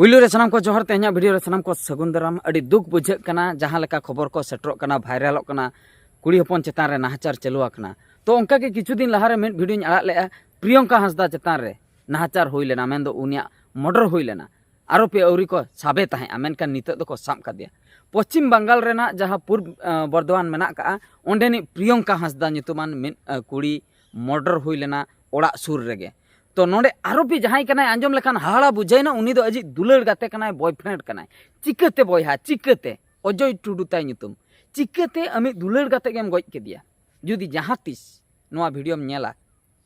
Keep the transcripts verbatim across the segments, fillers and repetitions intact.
ᱯᱩᱭᱞᱩ ᱨᱮ ᱥᱟᱱᱟᱢ ᱠᱚ ᱡᱚᱦᱟᱨ, ᱛᱮᱦᱮᱧᱟᱜ ᱵᱷᱤᱰᱤᱭᱳ ᱨᱮ ᱥᱟᱱᱟᱢ ᱠᱚ ᱥᱟᱹᱜᱩᱱ ᱫᱟᱨᱟᱢ᱾ ᱟᱹᱰᱤ ᱫᱩᱠ ᱵᱩᱡᱷᱟᱹᱜ ᱠᱟᱱᱟ, ᱡᱟᱦᱟᱸ ᱞᱮᱠᱟ ᱠᱷᱚᱵᱚᱨ ᱠᱚ ᱥᱮᱴᱮᱨᱚᱜ ᱠᱟᱱᱟ, ᱵᱷᱟᱭᱨᱟᱞᱚᱜ ᱠᱟᱱᱟ, ᱠᱩᱲᱤ ᱦᱚᱯᱚᱱ ᱪᱮᱛᱟᱱ ᱨᱮ ᱱᱟᱦᱟᱪᱟᱨ ᱪᱟᱹᱞᱩ ᱟᱠᱟᱱᱟ᱾ ᱛᱚ ᱚᱱᱠᱟ ᱜᱮ ᱠᱤᱪᱷᱩ ᱫᱤᱱ ᱞᱟᱦᱟ ᱨᱮ ᱢᱤᱫ ᱵᱷᱤᱰᱤᱭᱳᱧ ᱟᱲᱟᱜ ᱞᱮᱫᱼᱟ, ᱯᱨᱤᱭᱚᱝᱠᱟ ᱦᱟᱸᱥᱫᱟ ᱪᱮᱛᱟᱱ ᱨᱮ ᱱᱟᱦᱟᱪᱟᱨ ᱦᱩᱭ ᱞᱮᱱᱟ, ᱢᱮᱱᱫᱚ ᱩᱱᱤᱭᱟᱜ ᱢᱚᱨᱰᱟᱨ ᱦᱩᱭ ᱞᱮᱱᱟ᱾ ᱟᱨᱚ ᱯᱮ ᱟᱹᱣᱨᱤ ᱠᱚ ᱥᱟᱵᱮ ᱛᱟᱦᱮᱸᱫᱼᱟ, ᱢᱮᱱᱠᱷᱟᱱ ᱱᱤᱛᱚᱜ ᱫᱚᱠᱚ ᱥᱟᱵ ᱠᱟᱫᱮᱭᱟ᱾ ᱯᱚᱪᱷᱤᱢ ᱵᱟᱝᱜᱟᱞ ᱨᱮᱱᱟᱜ ᱡᱟᱦᱟᱸ ᱯᱩᱨᱵ ᱟᱸ, ᱵᱚᱨᱫᱷᱚᱢᱟᱱ ᱢᱮᱱᱟᱜ ᱠᱟᱜᱼᱟ, ᱚᱸᱰᱮᱱᱤᱡ ᱯᱨᱤᱭᱚᱝᱠᱟ ᱦᱟᱸᱥᱫᱟ ᱧᱩᱛᱩᱢᱟᱱ ᱢᱤᱫ ᱟᱸ, ᱠᱩᱲᱤ ᱢᱚᱨᱰᱟᱨ ᱦᱩᱭ ᱞᱮᱱᱟ ᱚᱲᱟᱜ ᱥᱩᱨ ᱨᱮᱜᱮ᱾ ᱛᱚ ᱱᱚᱰᱮ ᱟᱨᱚ ᱯᱮ ᱡᱟᱦᱟᱸᱭ ᱠᱟᱱᱟᱭ ᱟᱸᱡᱚᱢ ᱞᱮᱠᱷᱟᱱ ᱦᱟᱦᱟᱲᱟ ᱵᱩᱡᱷᱟᱹᱣᱱᱟ, ᱩᱱᱤ ᱫᱚ ᱟᱡᱤᱡ ᱫᱩᱞᱟᱹᱲ ᱜᱟᱛᱮ ᱠᱟᱱᱟᱭ, ᱵᱚᱭᱯᱷᱨᱮᱱᱰ ᱠᱟᱱᱟᱭ᱾ ᱪᱤᱠᱟᱹᱛᱮ ᱵᱚᱭᱦᱟ, ᱪᱤᱠᱟᱹᱛᱮ? ᱚᱡᱚᱭ ᱴᱩᱰᱩ ᱛᱟᱭ ᱧᱩᱛᱩᱢ᱾ ᱪᱤᱠᱟᱹᱛᱮ ᱟᱢᱤᱡ ᱫᱩᱞᱟᱹᱲ ᱜᱟᱛᱮ ᱜᱮᱢ ᱜᱚᱡ ᱠᱮᱫᱮᱭᱟ? ᱡᱩᱫᱤ ᱡᱟᱦᱟᱸ ᱛᱤᱥ ᱱᱚᱣᱟ ᱵᱷᱤᱰᱤᱭᱳᱢ ᱧᱮᱞᱟ,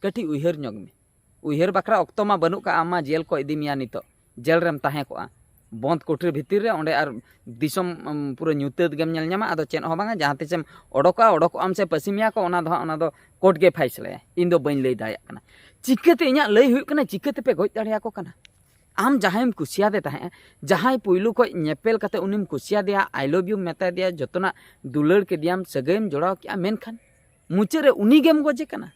ᱠᱟᱹᱴᱤᱡ ᱩᱭᱦᱟᱹᱨ ᱧᱚᱜᱽ ᱢᱮ᱾ ᱩᱭᱦᱟᱹᱨ ᱵᱟᱠᱷᱨᱟ ᱚᱠᱛᱚ ᱢᱟ ᱵᱟᱹᱱᱩᱜ ᱠᱟᱜᱼᱟ, ᱟᱢ ᱢᱟ ᱡᱮᱞ ᱠᱚ ᱤᱫᱤ ᱢᱮᱭᱟ ᱱᱤᱛᱚᱜ, ᱡᱮᱞ ᱨᱮᱢ ᱛᱟᱦᱮᱸ ᱠᱚᱜᱼᱟ, ᱵᱚᱸᱫᱽ ᱠᱩᱴᱷᱨᱤ ᱵᱷᱤᱛᱤᱨ ᱨᱮ, ᱚᱸᱰᱮ ᱟᱨ ᱫᱤᱥᱚᱢ ᱩᱢ, ᱯᱩᱨᱟᱹ ᱧᱩᱛᱟᱹᱛ ᱜᱮᱢ ᱧᱮᱞ ᱧᱟᱢᱟ᱾ ᱟᱫᱚ ᱪᱮᱫ ᱦᱚᱸ ᱵᱟᱝᱟ, ᱡᱟᱦᱟᱸ ᱛᱤᱥᱮᱢ ᱚᱰᱚᱠᱚᱜᱼᱟ, ᱚᱰᱚᱠᱚᱜ ᱟᱢ ᱥᱮ ᱯᱟᱹᱥᱤ ᱢᱮᱭᱟ ᱠᱚ, ᱚᱱᱟ ᱫᱚ ᱦᱟᱸᱜ, ᱚᱱᱟ ᱫᱚ ᱠᱳᱨᱴ ᱜᱮ ᱯᱷᱟᱭᱥᱟᱞᱟᱭᱟ᱾ ᱤᱧ ᱫᱚ ᱵᱟᱹᱧ ᱞᱟᱹᱭ ᱫᱟᱲᱮᱭᱟᱜ ᱠᱟᱱᱟ᱾ ᱪᱤᱠᱟᱹᱛᱮ, ᱤᱧᱟᱹᱜ ᱞᱟᱹᱭ ᱦᱩᱭᱩᱜ ᱠᱟᱱᱟ, ᱪᱤᱠᱟᱹ ᱛᱮᱯᱮ ᱜᱚᱡ ᱫᱟᱲᱮᱭᱟᱠᱚ ᱠᱟᱱᱟ? ᱟᱢ ᱡᱟᱦᱟᱸᱭᱮᱢ ᱠᱩᱥᱤᱭᱟᱫᱮ ᱛᱟᱦᱮᱸᱫᱼᱟ, ᱡᱟᱦᱟᱸᱭ ᱯᱩᱭᱞᱩ ᱠᱷᱚᱡ ᱧᱮᱯᱮᱞ ᱠᱟᱛᱮ ᱩᱱᱤᱢ ᱠᱩᱥᱤᱭᱟᱫᱮᱭᱟ, I love you ᱢᱮᱛᱟ ᱫᱮᱭᱟ, ᱡᱚᱛᱚᱱᱟᱜ ᱫᱩᱞᱟᱹᱲ ᱠᱮᱫᱮᱭᱟᱢ, ᱥᱟᱹᱜᱟᱹᱭᱮᱢ ᱡᱚᱲᱟᱣ ᱠᱮᱜᱼᱟ, ᱢᱮᱱᱠᱷᱟᱱ ᱢᱩᱪᱟᱹᱫ ᱨᱮ ᱩᱱᱤ ᱜᱮᱢ ᱜᱚᱡᱮ ᱠᱟᱱᱟ᱾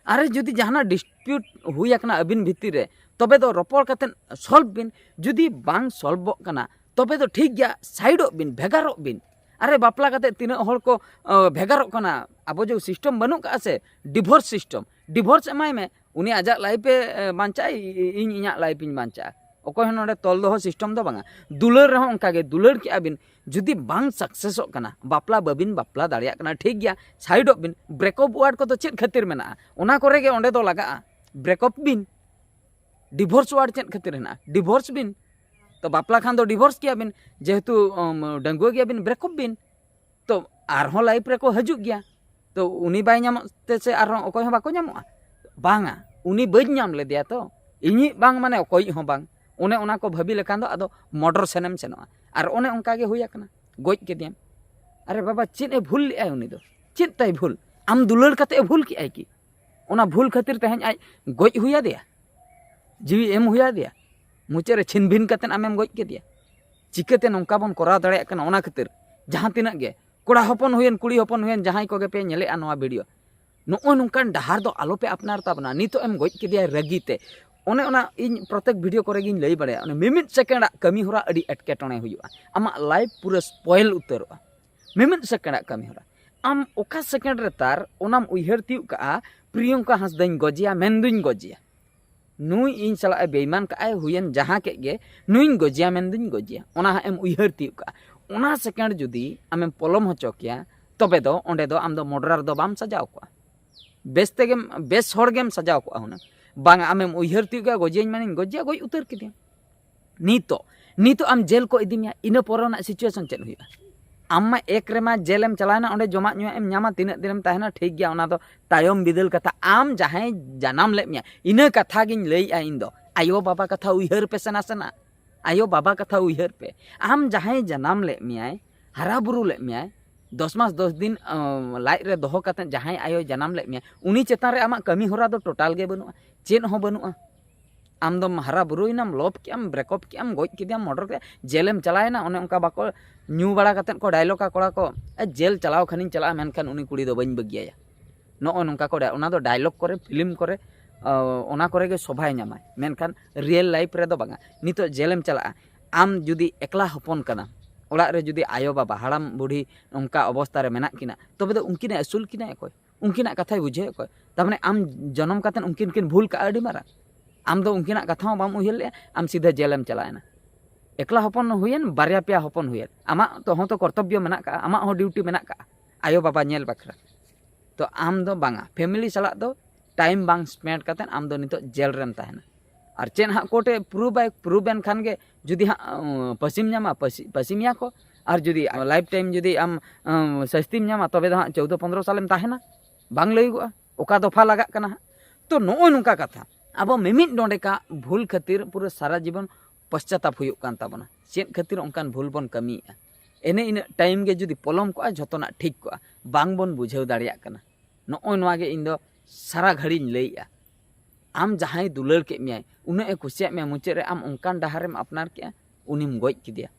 ᱟᱨᱮ, ᱡᱩᱫᱤ ᱡᱟᱦᱟᱱᱟᱜ ᱰᱤᱥᱯᱤᱭᱩᱴ ᱦᱩᱭ ᱟᱠᱟᱱᱟ ᱟᱹᱵᱤᱱ ᱵᱷᱤᱛᱤᱨ ᱨᱮ, ᱛᱚᱵᱮ ᱫᱚ ᱨᱚᱯᱚᱲ ᱠᱟᱛᱮᱫ ᱥᱚᱞᱵᱷ ᱵᱤᱱ᱾ ᱡᱩᱫᱤ ᱵᱟᱝ ᱥᱚᱞᱵᱷᱚᱜ ᱠᱟᱱᱟ, ᱛᱚᱵᱮ ᱫᱚ ᱴᱷᱤᱠ ᱜᱮᱭᱟ, ᱥᱟᱭᱤᱰᱚᱜ ᱵᱤᱱ, ᱵᱷᱮᱜᱟᱨᱚᱜ ᱵᱤᱱ᱾ ᱟᱨᱮ, ᱵᱟᱯᱞᱟ ᱠᱟᱛᱮᱫ ᱛᱤᱱᱟᱹᱜ ᱦᱚᱲ ᱠᱚ ᱟᱸ, ᱵᱷᱮᱜᱟᱨᱚᱜ ᱠᱟᱱᱟ᱾ ᱟᱵᱚ ᱡᱮ ᱥᱤᱥᱴᱮᱢ ᱵᱟᱹᱱᱩᱜ ᱠᱟᱜᱼᱟ ᱥᱮ, ᱰᱤᱵᱷᱳᱨᱥ ᱥᱤᱥᱴᱮᱢ, ᱰᱤᱵᱷᱳᱨᱥ ᱮᱢᱟᱭ ᱢᱮ, ᱩᱱᱤ ᱟᱡᱟᱜ ᱞᱟᱭᱤᱯᱷ ᱮ ᱟᱸ, ᱵᱟᱧᱪᱟᱜᱼᱟ, ᱤ- ᱤᱧ ᱤᱧᱟᱹᱜ ᱞᱟᱭᱤᱯᱷ ᱤᱧ ᱵᱟᱧᱪᱟᱜᱼᱟ᱾ ᱚᱠᱚᱭ ᱦᱚᱸ ᱱᱚᱰᱮ ᱛᱚᱞ ᱫᱚᱦᱚ ᱥᱤᱥᱴᱮᱢ ᱫᱚ ᱵᱟᱝᱟ᱾ ᱫᱩᱞᱟᱹᱲ ᱨᱮᱦᱚᱸ ᱚᱱᱠᱟ ᱜᱮ, ᱫᱩᱞᱟᱹᱲ ᱠᱮᱜᱼᱟ ᱵᱤᱱ, ᱡᱩᱫᱤ ᱵᱟᱝ ᱥᱟᱠᱥᱮᱥᱚᱜ ᱠᱟᱱᱟ, ᱵᱟᱯᱞᱟ ᱵᱟᱹᱵᱤᱱ ᱵᱟᱯᱞᱟ ᱫᱟᱲᱮᱭᱟᱜ ᱠᱟᱱᱟ, ᱴᱷᱤᱠ ᱜᱮᱭᱟ, ᱥᱟᱭᱤᱰᱚᱜ ᱵᱤᱱ᱾ ᱵᱨᱮᱠᱚᱯ ᱣᱟᱨᱰ ᱠᱚᱫᱚ ᱪᱮᱫ ᱠᱷᱟᱹᱛᱤᱨ ᱢᱮᱱᱟᱜᱼᱟ? ᱚᱱᱟ ᱠᱚᱨᱮ ᱜᱮ ᱚᱸᱰᱮ ᱫᱚ ᱞᱟᱜᱟᱜᱼᱟ, ᱵᱨᱮᱠᱚᱯ ᱵᱤᱱ᱾ ᱰᱤᱵᱷᱳᱨᱥ ᱣᱟᱨᱰ ᱪᱮᱫ ᱠᱷᱟᱹᱛᱤᱨ ᱦᱮᱱᱟᱜᱼᱟ? ᱰᱤᱵᱷᱳᱨᱥ ᱵᱤᱱ᱾ ᱛᱚ ᱵᱟᱯᱞᱟ ᱠᱷᱟᱱ ᱫᱚ ᱰᱤᱵᱷᱳᱨᱥ ᱠᱮᱭᱟ ᱵᱤᱱ, ᱡᱮᱦᱮᱛᱩ ᱩᱢ, ᱰᱟᱺᱜᱩᱣᱟᱹ ᱜᱮᱭᱟ ᱵᱤᱱ, ᱵᱨᱮᱠᱚᱯ ᱵᱤᱱ᱾ ᱛᱚ ᱟᱨᱦᱚᱸ ᱞᱟᱭᱤᱯᱷ ᱨᱮᱠᱚ ᱦᱤᱡᱩᱜ ᱜᱮᱭᱟ᱾ ᱛᱚ ᱩᱱᱤ ᱵᱟᱭ ᱧᱟᱢᱚᱜ ᱛᱮ ᱥᱮ ᱟᱨᱦᱚᱸ ᱚᱠᱚᱭ ᱦᱚᱸ ᱵᱟᱠᱚ ᱧᱟᱢᱚᱜᱼᱟ? ᱵᱟᱝᱟ, ᱩᱱᱤ ᱵᱟᱹᱧ ᱧᱟᱢ ᱞᱮᱫᱮᱭᱟ, ᱛᱚ ᱤᱧᱤᱡ ᱵᱟᱝ ᱢᱟᱱᱮ ᱚᱠᱚᱭᱤᱡ ᱦᱚᱸ ᱵᱟᱝ᱾ ᱚᱱᱮ ᱚᱱᱟ ᱠᱚ ᱵᱷᱟᱹᱵᱤ ᱞᱮᱠᱷᱟᱱ ᱫᱚ ᱟᱫᱚ ᱢᱚᱨᱰᱚᱨ ᱥᱮᱱᱮᱢ ᱥᱮᱱᱚᱜᱼᱟ᱾ ᱟᱨ ᱚᱱᱮ ᱚᱱᱠᱟ ᱜᱮ ᱦᱩᱭ ᱟᱠᱟᱱᱟ, ᱜᱚᱡ ᱠᱮᱫᱮᱭᱟᱢ᱾ ᱟᱨᱮ ᱵᱟᱵᱟ, ᱪᱮᱫ ᱮ ᱵᱷᱩᱞ ᱞᱮᱫᱼᱟᱭ ᱩᱱᱤ ᱫᱚ? ᱪᱮᱫ ᱛᱟᱭ ᱵᱷᱩᱞ? ᱟᱢ ᱫᱩᱞᱟᱹᱲ ᱠᱟᱛᱮ ᱮ ᱵᱷᱩᱞ ᱠᱮᱫᱼᱟᱭ ᱠᱤ? ᱚᱱᱟ ᱵᱷᱩᱞ ᱠᱷᱟᱹᱛᱤᱨ ᱛᱮᱦᱮᱧ ᱟᱡ ᱜᱚᱡ ᱦᱩᱭ ᱟᱫᱮᱭᱟ, ᱡᱤᱣᱤ ᱮᱢ ᱦᱩᱭ ᱟᱫᱮᱭᱟ, ᱢᱩᱪᱟᱹᱫ ᱨᱮ ᱪᱷᱤᱱ ᱵᱷᱤᱱ ᱠᱟᱛᱮ ᱟᱢᱮᱢ ᱜᱚᱡ ᱠᱮᱫᱮᱭᱟ᱾ ᱪᱤᱠᱟᱹᱛᱮ ᱱᱚᱝᱠᱟ ᱵᱚᱱ ᱠᱚᱨᱟᱣ ᱫᱟᱲᱮᱭᱟᱜ ᱠᱟᱱᱟ? ᱚᱱᱟ ᱠᱷᱟᱹᱛᱤᱨ ᱡᱟᱦᱟᱸ ᱛᱤᱱᱟᱹᱜ ᱜᱮ ᱠᱚᱲᱟ ᱦᱚᱯᱚᱱ ᱦᱩᱭᱮᱱ, ᱠᱩᱲᱤ ᱦᱚᱯᱚᱱ ᱦᱩᱭᱮᱱ, ᱡᱟᱦᱟᱸᱭ ᱠᱚᱜᱮ ᱯᱮ ᱧᱮᱞᱮᱜᱼᱟ ᱱᱚᱣᱟ ᱵᱷᱤᱰᱤᱭᱳ, ᱱᱚᱜᱼᱚᱭ ᱱᱚᱝᱠᱟᱱ ᱰᱟᱦᱟᱨ ᱫᱚ ᱟᱞᱚ ᱯᱮ ᱟᱯᱱᱟᱨ ᱛᱟᱵᱚᱱᱟ᱾ ᱱᱤᱛᱚᱜ ᱮᱢ ᱜᱚᱡ ᱠᱮᱫᱮᱭᱟ ᱨᱟᱹᱜᱤ ᱛᱮ, ᱚᱱᱮ ᱚᱱᱟ ᱤᱧ ᱯᱨᱚᱛᱮᱠ ᱵᱷᱤᱰᱤᱭᱳ ᱠᱚᱨᱮ ᱜᱤᱧ ᱞᱟᱹᱭ ᱵᱟᱲᱟᱭᱟ, ᱚᱱᱮ ᱢᱤᱢᱤᱫ ᱥᱮᱠᱮᱱᱰᱟᱜ ᱠᱟᱹᱢᱤ ᱦᱚᱨᱟ ᱟᱹᱰᱤ ᱮᱴᱠᱮᱴᱚᱬᱮ ᱦᱩᱭᱩᱜᱼᱟ᱾ ᱟᱢᱟᱜ ᱞᱟᱭᱤᱯᱷ ᱯᱩᱨᱟᱹ ᱥᱯᱚᱭᱮᱞ ᱩᱛᱟᱹᱨᱚᱜᱼᱟ ᱢᱤᱢᱤᱫ ᱥᱮᱠᱮᱱᱰᱟᱜ ᱠᱟᱹᱢᱤ ᱦᱚᱨᱟ᱾ ᱟᱢ ᱚᱠᱟ ᱥᱮᱠᱮᱱᱰ ᱨᱮ ᱛᱟᱨ ᱚᱱᱟᱢ ᱩᱭᱦᱟᱹᱨ ᱛᱤᱭᱳᱜ ᱠᱟᱜᱼᱟ, ᱯᱨᱤᱭᱚᱝᱠᱟ ᱦᱟᱸᱥᱫᱟᱧ ᱜᱚᱡᱮᱭᱟ, ᱢᱮᱱᱫᱩᱧ ᱜᱚᱡᱮᱭᱟ, ᱱᱩᱭ ᱤᱧ ᱥᱟᱞᱟᱜ ᱮ ᱵᱮᱭᱢᱟᱱ ᱠᱟᱜᱼᱟᱭ, ᱦᱩᱭᱮᱱ ᱡᱟᱦᱟᱸ ᱠᱮᱫ ᱜᱮ, ᱱᱩᱭᱤᱧ ᱜᱚᱡᱮᱭᱟ ᱢᱮᱱᱫᱩᱧ ᱜᱚᱡᱮᱭᱟ, ᱚᱱᱟ ᱦᱟᱸᱜ ᱮᱢ ᱩᱭᱦᱟᱹᱨ ᱛᱤᱭᱳᱜ ᱠᱟᱜᱼᱟ᱾ ᱚᱱᱟ ᱥᱮᱠᱮᱱᱰ ᱡᱩᱫᱤ ᱟᱢᱮᱢ ᱯᱚᱞᱚᱢ ᱦᱚᱪᱚ ᱠᱮᱭᱟ, ᱛᱚᱵᱮ ᱫᱚ ᱚᱸᱰᱮ ᱫᱚ ᱟᱢ ᱫᱚ ᱢᱚᱰᱨᱟᱨ ᱫᱚ ᱵᱟᱢ ᱥᱟᱡᱟᱣ ᱠᱚᱜᱼᱟ᱾ ᱵᱮᱥ ᱛᱮᱜᱮᱢ, ᱵᱮᱥ ᱦᱚᱲ ᱜᱮᱢ ᱥᱟᱡᱟᱣ ᱠᱚᱜᱼᱟ ᱦᱩᱱᱟᱹᱝ᱾ ᱵᱟᱝ, ᱟᱢᱮᱢ ᱩᱭᱦᱟᱹᱨ ᱛᱤᱭᱳᱜ ᱠᱮᱜᱼᱟ, ᱜᱚᱡᱮᱭᱟᱹᱧ ᱢᱟᱱᱮᱧ ᱜᱚᱡᱮᱭᱟ, ᱜᱚᱡ ᱩᱛᱟᱹᱨ ᱠᱮᱫᱮᱭᱟᱢ᱾ ᱱᱤᱛᱚᱜ, ᱱᱤᱛᱚᱜ ᱟᱢ ᱡᱮᱞ ᱠᱚ ᱤᱫᱤ ᱢᱮᱭᱟ, ᱤᱱᱟᱹ ᱯᱚᱨᱮ ᱨᱮᱱᱟᱜ ᱥᱤᱪᱩᱭᱮᱥᱚᱱ ᱪᱮᱫ ᱦᱩᱭᱩᱜᱼᱟ? ᱟᱢ ᱢᱟ ᱮᱠ ᱨᱮᱢᱟ ᱡᱮᱞᱮᱢ ᱪᱟᱞᱟᱣᱮᱱᱟ, ᱚᱸᱰᱮ ᱡᱚᱢᱟᱜ ᱧᱩᱣᱟᱜ ᱮᱢ ᱧᱟᱢᱟ, ᱛᱤᱱᱟᱹᱜ ᱫᱤᱱᱮᱢ ᱛᱟᱦᱮᱱᱟ, ᱴᱷᱤᱠ ᱜᱮᱭᱟ, ᱚᱱᱟ ᱫᱚ ᱛᱟᱭᱚᱢ ᱵᱤᱫᱟᱹᱞ ᱠᱟᱛᱷᱟ᱾ ᱟᱢ ᱡᱟᱦᱟᱸᱭ ᱡᱟᱱᱟᱢ ᱞᱮᱫ ᱢᱮᱭᱟ, ᱤᱱᱟᱹ ᱠᱟᱛᱷᱟ ᱜᱤᱧ ᱞᱟᱹᱭᱮᱜᱼᱟ ᱤᱧ ᱫᱚ᱾ ᱟᱭᱳ ᱵᱟᱵᱟ ᱠᱟᱛᱷᱟ ᱩᱭᱦᱟᱹᱨ ᱯᱮ ᱥᱮ ᱱᱟᱥᱮᱱᱟᱜ᱾ ᱟᱭᱳ ᱵᱟᱵᱟ ᱠᱟᱛᱷᱟ ᱩᱭᱦᱟᱹᱨ ᱯᱮ᱾ ᱟᱢ ᱡᱟᱦᱟᱸᱭ ᱡᱟᱱᱟᱢ ᱞᱮᱫ ᱢᱮᱭᱟᱭ, ᱦᱟᱨᱟ ᱵᱩᱨᱩ ᱞᱮᱫ ᱢᱮᱭᱟᱭ, ᱫᱚᱥ ᱢᱟᱥ ᱫᱚᱥ ᱫᱤᱱ ᱟᱸ, ᱞᱟᱡ ᱨᱮ ᱫᱚᱦᱚ ᱠᱟᱛᱮ ᱡᱟᱦᱟᱸᱭ ᱟᱭᱳᱭ ᱡᱟᱱᱟᱢ ᱞᱮᱫ ᱢᱮᱭᱟ, ᱩᱱᱤ ᱪᱮᱛᱟᱱ ᱨᱮ ᱟᱢᱟᱜ ᱠᱟᱹᱢᱤ ᱦᱚᱨᱟ ᱫᱚ ᱴᱳᱴᱟᱞ ᱜᱮ ᱵᱟᱹᱱᱩᱜᱼᱟ, ᱪᱮᱫ ᱦᱚᱸ ᱵᱟᱹᱱᱩᱜᱼᱟ᱾ ᱟᱢ ᱫᱚᱢ ᱦᱟᱨᱟ ᱵᱩᱨᱩᱭᱮᱱᱟᱢ, ᱞᱚᱵᱷ ᱠᱮᱜᱼᱟᱢ, ᱵᱨᱮᱠᱚᱯ ᱠᱮᱜᱼᱟᱢ, ᱜᱚᱡ ᱠᱮᱫᱮᱭᱟᱢ, ᱢᱚᱨᱰᱚᱨ ᱠᱮᱫᱮᱭᱟᱢ, ᱡᱮᱞᱮᱢ ᱪᱟᱞᱟᱣᱮᱱᱟ, ᱚᱱᱮ ᱚᱱᱠᱟ ᱵᱟᱠᱚ ᱧᱩ ᱵᱟᱲᱟ ᱠᱟᱛᱮᱫ ᱠᱚ ᱰᱟᱭᱞᱚᱜᱟ ᱠᱚᱲᱟ ᱠᱚ, "ᱮ, ᱡᱮᱞ ᱪᱟᱞᱟᱣ ᱠᱷᱟᱱᱤᱧ ᱪᱟᱞᱟᱜᱼᱟ, ᱢᱮᱱᱠᱷᱟᱱ ᱩᱱᱤ ᱠᱩᱲᱤ ᱫᱚ ᱵᱟᱹᱧ ᱵᱟᱹᱜᱤᱭᱟᱭᱟ᱾" ᱱᱚᱜᱼᱚ ᱱᱚᱝᱠᱟ ᱠᱚ ᱰᱟ-, ᱚᱱᱟ ᱫᱚ ᱰᱟᱭᱞᱚᱜ ᱠᱚᱨᱮ, ᱯᱷᱤᱞᱢ ᱠᱚᱨᱮ, ᱚ, ᱚᱱᱟ ᱠᱚᱨᱮ ᱜᱮ ᱥᱚᱵᱷᱟᱭ ᱧᱟᱢᱟᱭ, ᱢᱮᱱᱠᱷᱟᱱ ᱨᱤᱭᱮᱞ ᱞᱟᱭᱤᱯᱷ ᱨᱮᱫᱚ ᱵᱟᱝᱟ᱾ ᱱᱤᱛᱚᱜ ᱡᱮᱞᱮᱢ ᱪᱟᱞᱟᱜᱼᱟ, ᱟᱢ ᱡᱩᱫᱤ ᱮᱠᱞᱟ ᱦᱚᱯᱚᱱ ᱠᱟᱱᱟᱢ, ᱚᱲᱟᱜ ᱨᱮ ᱡᱩᱫᱤ ᱟᱭᱳ ᱵᱟᱵᱟ, ᱦᱟᱲᱟᱢ ᱵᱩᱰᱷᱤ ᱚᱱᱠᱟ ᱚᱵᱚᱥᱛᱟ ᱨᱮ ᱢᱮᱱᱟᱜ ᱠᱤᱱᱟ, ᱛᱚᱵᱮ ᱫᱚ ᱩᱱᱠᱤᱱᱮ ᱟᱹᱥᱩᱞ ᱠᱤᱱᱟᱭ ᱚᱠᱚᱭ? ᱩᱱᱠᱤᱱᱟᱜ ᱠᱟᱛᱷᱟᱭ ᱵᱩᱡᱷᱟᱹᱣ ᱚᱠᱚᱭ? ᱛᱟᱨ ᱢᱟᱱᱮ ᱟᱢ ᱡᱚᱱᱚᱢ ᱠᱟᱛᱮᱫ ᱩᱱᱠᱤᱱ ᱠᱤᱱ ᱵᱷᱩᱞ ᱠᱟᱜᱼᱟ ᱟᱹᱰᱤ ᱢᱟᱨᱟᱝ᱾ ᱟᱢ ᱫᱚ ᱩᱱᱠᱤᱱᱟᱜ ᱠᱟᱛᱷᱟ ᱦᱚᱸ ᱵᱟᱢ ᱩᱭᱦᱟᱹᱨ ᱞᱮᱜᱼᱟ, ᱟᱢ ᱥᱤᱫᱷᱟᱹ ᱡᱮᱞᱮᱢ ᱪᱟᱞᱟᱣᱮᱱᱟ᱾ ᱮᱠᱞᱟ ᱦᱚᱯᱚᱱ ᱦᱩᱭᱮᱱ, ᱵᱟᱨᱭᱟ ᱯᱮᱭᱟ ᱦᱚᱯᱚᱱ ᱦᱩᱭᱮᱱ, ᱟᱢᱟᱜ ᱛᱚ ᱦᱚᱸ ᱛᱚ ᱠᱚᱨᱛᱚᱵᱽᱵᱚ ᱢᱮᱱᱟᱜ ᱠᱟᱜᱼᱟ, ᱟᱢᱟᱜ ᱦᱚᱸ ᱰᱤᱭᱩᱴᱤ ᱢᱮᱱᱟᱜ ᱠᱟᱜᱼᱟ ᱟᱭᱳ ᱵᱟᱵᱟ ᱧᱮᱞ ᱵᱟᱠᱷᱨᱟ᱾ ᱛᱚ ᱟᱢ ᱫᱚ ᱵᱟᱝᱟ, ᱯᱷᱮᱢᱮᱞᱤ ᱥᱟᱞᱟᱜ ᱫᱚ ᱴᱟᱭᱤᱢ ᱵᱟᱝ ᱥᱯᱮᱱᱰ ᱠᱟᱛᱮᱫ ᱟᱢ ᱫᱚ ᱱᱤᱛᱚᱜ ᱡᱮᱞ ᱨᱮᱢ ᱛᱟᱦᱮᱱᱟ᱾ ᱟᱨ ᱪᱮᱫ ᱦᱟᱸᱜ ᱠᱳᱨᱴ ᱮ ᱯᱨᱩᱵᱷ ᱟᱭ, ᱯᱨᱩᱵᱷ ᱮᱱ ᱠᱷᱟᱱ ᱜᱮ ᱡᱩᱫᱤ ᱦᱟᱸᱜ, ᱩᱸ, ᱯᱟᱹᱥᱤᱢ ᱧᱟᱢᱟ, ᱯᱟᱹᱥᱤ-, ᱯᱟᱹᱥᱤ ᱢᱮᱭᱟ ᱠᱚ᱾ ᱟᱨ ᱡᱩᱫᱤ ᱞᱟᱭᱤᱯᱷ ᱴᱟᱭᱤᱢ ᱡᱩᱫᱤ ᱟᱢ, ᱩᱸ, ᱥᱟᱹᱥᱛᱤᱢ ᱧᱟᱢᱟ, ᱛᱚᱵᱮ ᱫᱚ ᱦᱟᱸᱜ ᱪᱳᱣᱫᱚ ᱯᱚᱱᱫᱽᱨᱚ ᱥᱟᱞᱮᱢ ᱛᱟᱦᱮᱱᱟ, ᱵᱟᱝ ᱞᱟᱹᱭᱩᱜᱚᱜᱼᱟ ᱚᱠᱟ ᱫᱚᱯᱷᱟ ᱞᱟᱜᱟᱜ ᱠᱟᱱᱟ ᱦᱟᱸᱜ᱾ ᱛᱚ ᱱᱚᱜᱼᱚᱭ ᱱᱚᱝᱠᱟ ᱠᱟᱛᱷᱟ, ᱟᱵᱚ ᱢᱤᱢᱤᱫ ᱰᱚᱸᱰᱮᱠᱟ ᱵᱷᱩᱞ ᱠᱷᱟᱹᱛᱤᱨ ᱯᱩᱨᱟᱹ ᱥᱟᱨᱟ ᱡᱤᱵᱚᱱ ᱯᱚᱥᱪᱟᱛᱟᱯ ᱦᱩᱭᱩᱜ ᱠᱟᱱ ᱛᱟᱵᱚᱱᱟ᱾ ᱪᱮᱫ ᱠᱷᱟᱹᱛᱤᱨ ᱚᱱᱠᱟᱱ ᱵᱷᱩᱞ ᱵᱚᱱ ᱠᱟᱹᱢᱤᱭᱮᱫᱼᱟ? ᱮᱱᱮ ᱤᱱᱟᱹᱜ ᱴᱟᱭᱤᱢ ᱜᱮ ᱡᱩᱫᱤ ᱯᱚᱞᱚᱢ ᱠᱚᱜᱼᱟ, ᱡᱷᱚᱛᱚᱱᱟᱜ ᱴᱷᱤᱠ ᱠᱚᱜᱼᱟ, ᱵᱟᱝ ᱵᱚᱱ ᱵᱩᱡᱷᱟᱹᱣ ᱫᱟᱲᱮᱭᱟᱜ ᱠᱟᱱᱟ᱾ ᱱᱚᱜᱼᱚᱭ ᱱᱚᱣᱟ ᱜᱮ ᱤᱧ ᱫᱚ ᱥᱟᱨᱟ ᱜᱷᱟᱹᱲᱤᱧ ᱞᱟᱹᱭᱮᱜᱼᱟ᱾ ᱟᱢ ᱡᱟᱦᱟᱸᱭ ᱫᱩᱞᱟᱹᱲ ᱠᱮᱫ ᱢᱮᱭᱟᱭ, ᱩᱱᱟᱹᱜ ᱮ ᱠᱩᱥᱤᱭᱟᱜ ᱢᱮᱭᱟ, ᱢᱩᱪᱟᱹᱫ ᱨᱮ ᱟᱢ ᱚᱱᱠᱟᱱ ᱰᱟᱦᱟᱨᱮᱢ ᱟᱯᱱᱟᱨ ᱠᱮᱜᱼᱟ, ᱩᱱᱤᱢ ᱜᱚᱡ ᱠᱮᱫᱮᱭᱟ᱾